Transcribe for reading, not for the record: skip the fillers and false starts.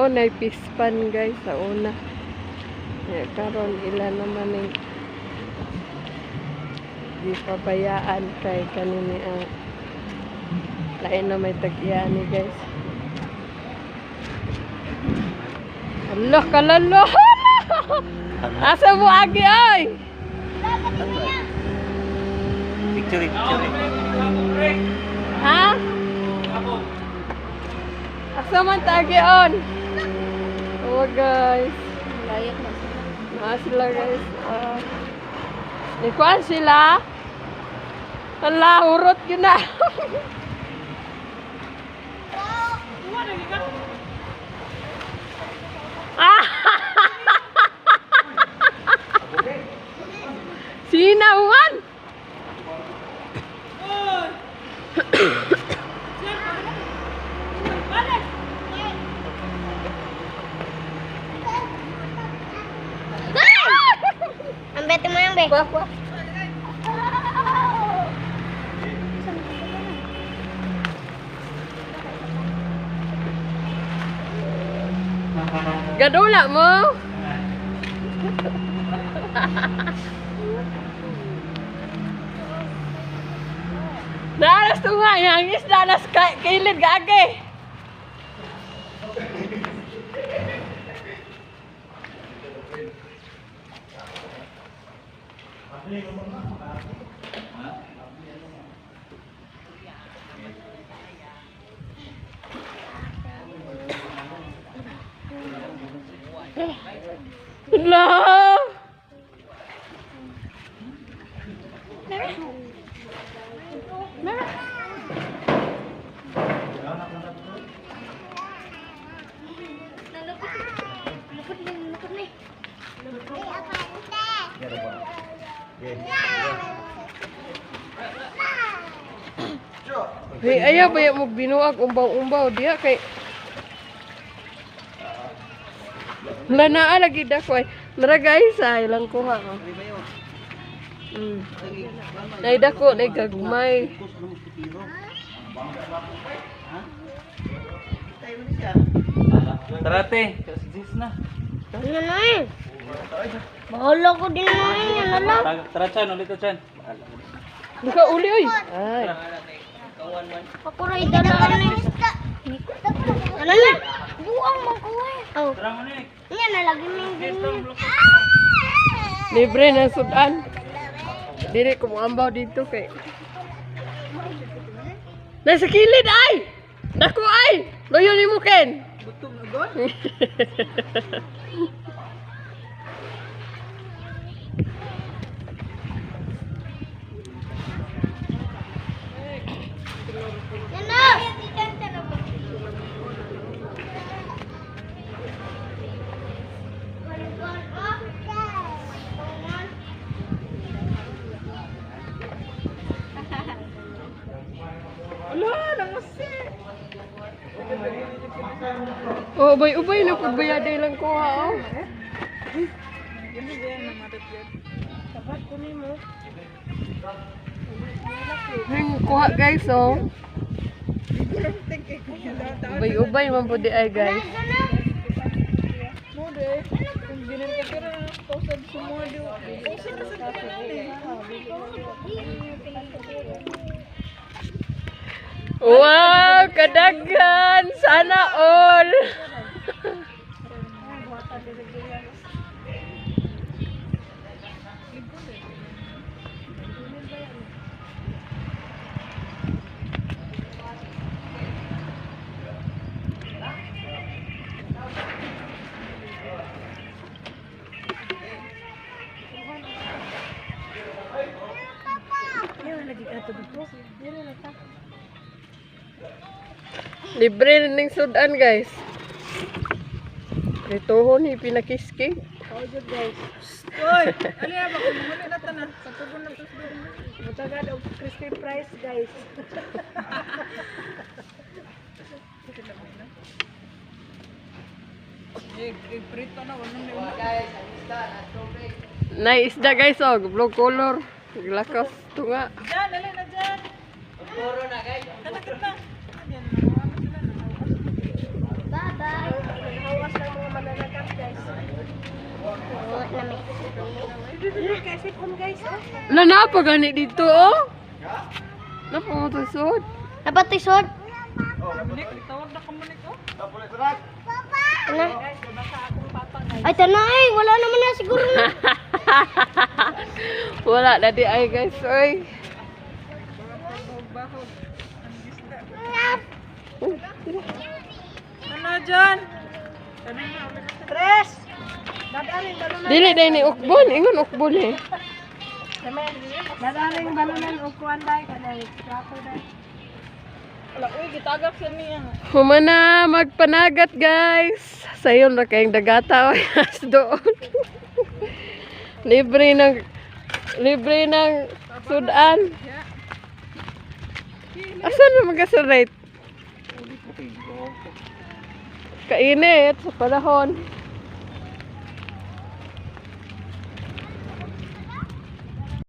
oh, nay pispan, guys, sa una. Ya, karon ila naman ning gipabayaan kay kanini ang lain na may tag-iya ni, guys. Allah kalalo. Asa mo agi ay? Picture, picture. Ha? Asa man tagion? Oh, guys. Layot na sila. Naa sila, guys. Ah. Nikuan sila. Hala, hurot yun na. Ah! Sinawan! Ang bete mo yung be. Wah, wah. Gadula mo. Naras tunga yang isda nas kilid gagi. Hala. Lupot ni, lupot ni. Hey, ayaw ba mo binuag umbaw-umbaw diya kay Wala na lagi dako ay. Nara, guys, ay lang kuha oh. Nay dako nay gagmay. Tara, te. Kasi na. Ano na eh? Bahala ko din na eh. Ano lang? Tara, Chan. Ulit to, Chan. Duka uli oy. Ay. Ako rin dala na eh. Ano na? Buang man ko eh. Oh. Tara mo na eh. Yan na lagi mo yung ganyan. Libre na sudan. Dili ko moambaw dito kay. Nasa kilid ay. Dako ay. Loyo nimo Ken. Gutom na gol. Yan na! Wala, nangusi. Oh, ubay-ubay na pud bayaday lang kuha oh. Ay, kuha, guys, oh. Ubay-ubay man pud di ay, guys. Mo de. Kung ginil ka tira, pausad sumuha di. Pausad na sa tanan eh. Wow, kadaghan! Sana all! Libre ning sudan, guys. Prituhon ni pinakiski. Oy, ali ba kung muli na tanan. Patugon na to sa Mutagad og crispy fries, guys. Eh, prito na wala na. Nay isda, guys, oh, blue color. Glakas tunga. Diyan, ali na diyan. Puro na, guys. Kana kita. Bye-bye. Bye. Hawas ng mga mananagat, guys. Oo, na may. Guys, ipon, guys. Oh. Nanapa gani dito oh. Napa mo to sud. Dapat tisod. Nick, tawag na ka mo, Nick, oh. Ano? Guys, nabasa akong papa, guys. Ay, tanay. Wala naman na siguro na. Wala na di ay, guys, oy. Bahog. Ang isda. Ano dyan? Ano na, ulit ka. Tres! Dadaling balunan. Dili dai ni ukbon, ingon ukbon eh. Dadaling balunan o kuan day kanay trapo day. Wala, uy, gitagak siya niya. Humana magpanagat, guys. Sayon ra kayong dagata oy as doon. Libre ng sudan. Asa na magkasurate? Kainit sa panahon.